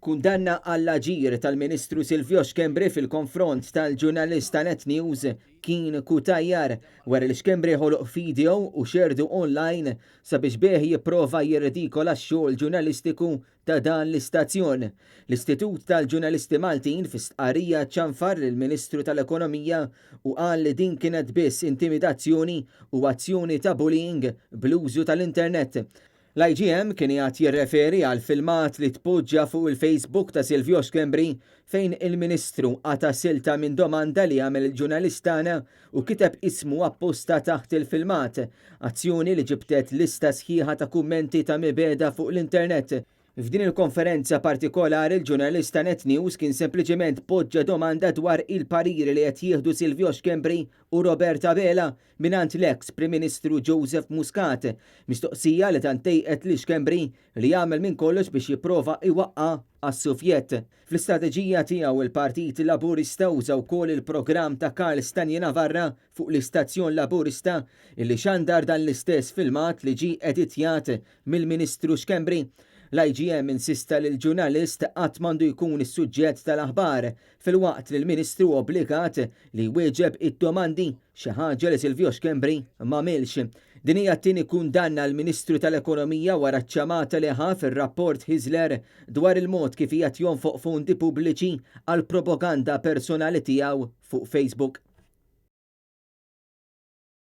Kundanna għall-aġir tal-Ministru Silvio Schembri fil-konfront tal-ġurnalist ta' Net News Keane Cutajar wara li Schembri ħoloq video u xerdu online sabiex bih jipprova jirridikola x-xogħol ġurnalistiku ta' dan l-istazzjon. L-Istitut tal-Ġurnalisti Maltin fi stqarrija ċanfar lill-Ministru tal-Ekonomija u qal li din kienet biss intimidazzjoni u azzjoni ta' bullying bl-użu tal-internet. L-IGM kien qiegħed jirreferi għal filmat li tpoġġa fuq il-Facebook ta' Silvio Schembri fejn il-Ministru qata' silta minn domanda li għamel il-ġurnalist tagħna u kiteb ismu apposta taħt il-filmat, azzjoni li ġibdet lista sħiħa ta' kummenti ta' mibegħda fuq l-internet. F'din il-konferenza partikolari l-ġurnalist ta' Net News kien sempliċement poġġa domanda dwar il-pariri li qed jieħdu Silvio Schembri u Robert Abela mingħand l-eks Prim Ministru Joseph Muscat, mistoqsija li tant dejqet lil Schembri li għamel minn kollox biex jipprova jwaqqa' għas-sufjett. Fl-istrateġija tiegħu il-Partit Laburista uża wkoll il-programm ta' Karl Stagno Navarra fuq l-istazzjon Laburista illi xandar dan l-istess filmat li ġie editjat mill-Ministru Schembri. L-IGM insista li l-ġurnalist qatt m'għandu jkun is-suġġett tal-aħbar filwaqt li l-Ministru obbligat li jwieġeb id-domandi, xi ħaġa li Silvio Schembri m'għamilx. Din hija t-tieni kundanna għall-Ministru tal-Ekonomija wara ċ-ċamata li ħa fir-rapport Hyzler dwar il-mod kif qiegħed jonfoq fondi pubbliċi għall-propaganda personali tiegħu fuq Facebook.